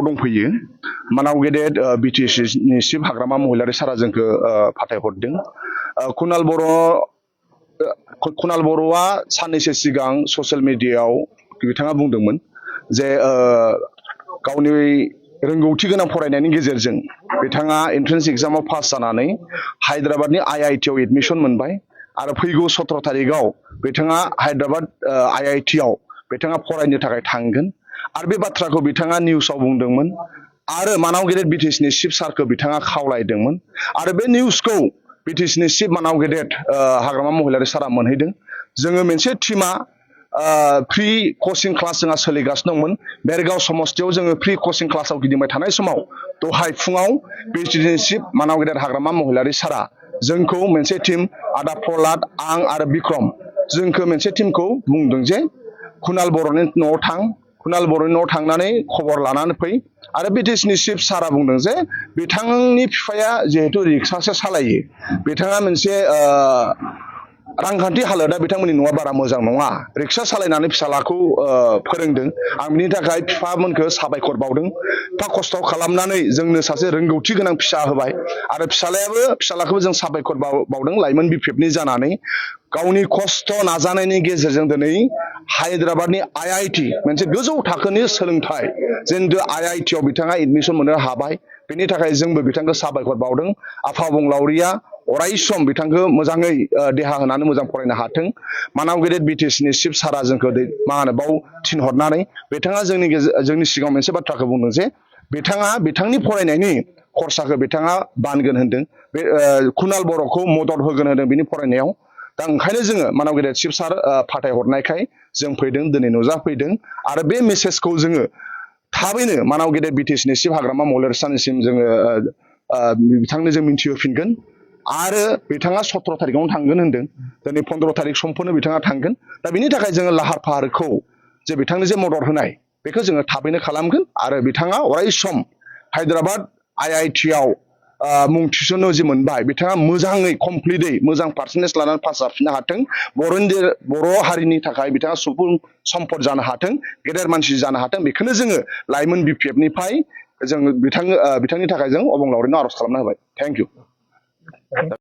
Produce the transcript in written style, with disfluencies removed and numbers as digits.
दंफैयो मानाव गेदेर बिटिसिनि चिफ हाग्रामा महिलारि सारा जोंखौ फाथायहरदों। कुणाल बर'आ साननैसो सिगां ससियेल मिडियायाव बिथाङा बुंदोंमोन जे गावनि रोंगौथि गोनां फरायनायनि गेजेरजों बिथाङा एन्ट्रेन्स एग्जामाव पास जानानै हायद्राबादनि IIT आव एडमिसन मोनबाय आरो फैगौ 17 तारिखआव बिथाङा हायद्राबाद IIT आव बिथाङा फरायनो थाखाय थांगोन आरो बे बाथ्राखौ बिथाङा निउसाव बुंदोंमोन आरो मानाव गेदेर बिटिसिनि चिफ सारखौ बिथाङा खावलायदोंमोन आरो बे निउसखौ बिटिसिनि चिफ मानाव गेदेर हाग्रामा महिलारि सारा मोनहैदों। जोङो मोनसे टीमा फ्रि कचिं क्लास जोंहा सोलिगासिनो दंमोन। बेरगाव समस्थियाव जोङो फ्रि कचिं क्लासाव गिदिंबाय थानाय समाव दहाय फुङाव बिटिसिनि चिफ मानाव गेदेर हाग्रामा महिलारि सारा जोंखौ मोनसे टीम आदा प्रहलाद आं आरो बिक्रम जोंखौ मोनसे टीमखौ बुंदों जे कुणाल बर'नि न'आव थां, कुणाल बर'नि न'आव थांनानै खबर लानानै फै आरो बिटिसिनि चिफ सारा बुंदों जे बिथांनि बिफाया जिहेतु रिक्सासो सालायो, बिथाङा मोनसे रांखान्थि हालोदा बिथांमोननि न'आ बारा मोजां नङा, रिक्सा सालायनानै फिसालाखौ फोरोंदों। आं बिनि थाखाय बिफामोनखौ साबायखर बावदों। एफा खस्थ' खालामनानै जोंनो सासे रोंगौथि गोनां फिसा होबाय आरो फिसालाखौबो जों साबायखर बावदों लाइमोन बिपिएफनि जानानै गावनि खस्थ' नाजानायनि गेजेरजों दिनै हायद्राबादनि IIT मोनसे गोजौ थाखोनि सोलोंथाइ जिहेतु IIT आव बिथाङा एडमिसन मोननो हाबाय। बेनि थाखाय जोंबो बिथांखौ साबायखर बावदों। आफा अबंलावरिया अराय सम बिथांखौ मोजाङै देहा होनानै मोजां फरायनो हाथों। मानाव गेदेर बिटिसिनि चिफ सारा जोंखौ बाव थिनहरनानै बिथाङा जोंनि सिगाङाव मोनसे बाथ्राखौ बुंदों जे बिथाङा बिथांनि फरायनायनि खरसाखौ बिथाङा बानगोन होनदों। बे कुणाल बर'खौ मदद होगोन होनदों बिनि फरायनायाव। दा ओंखायनो जोङो मानाव गेदेर चिफ सार फाथायहरनायखाय जों फैदों, दिनै नुजाफैदों आरो बे मेसेजखौ जोङो थाबैनो मानाव गेदेर बिटिसिनि चिफ हाग्रामा महिलारि सारनिसिम जोङो बिथांनो जों मिन्थिहोफिनगोन आरो बिथाङा 17 तारिखआवनो थांगोन होनदों। दिनै 15 तारिख समफोरनो बिथाङा थांगोन। दा बिनि थाखाय जोङो लाहार फाहारखौ जे बिथांनो जे मदद होनाय बेखौ जोङो थाबैनो खालामगोन आरो बिथाङा अराय सम हायद्राबाद IIT आव मुं थिसननो जे मोनबाय बिथाङा मोजाङै कमप्लिटै मोजां पार्सेन्टेज लानानै पास जाफिननो हाथों। बर' हारिनि थाखाय बिथाङा सुबुं सम्पद जानो हाथों, गेदेर मानसि जानो हाथों। बेखौनो जोङो लाइमोन बिपिएफनिफ्राय जों बिथांनि थाखाय जों अबंलावरिनो आर'ज खालामना होबाय। Thank you.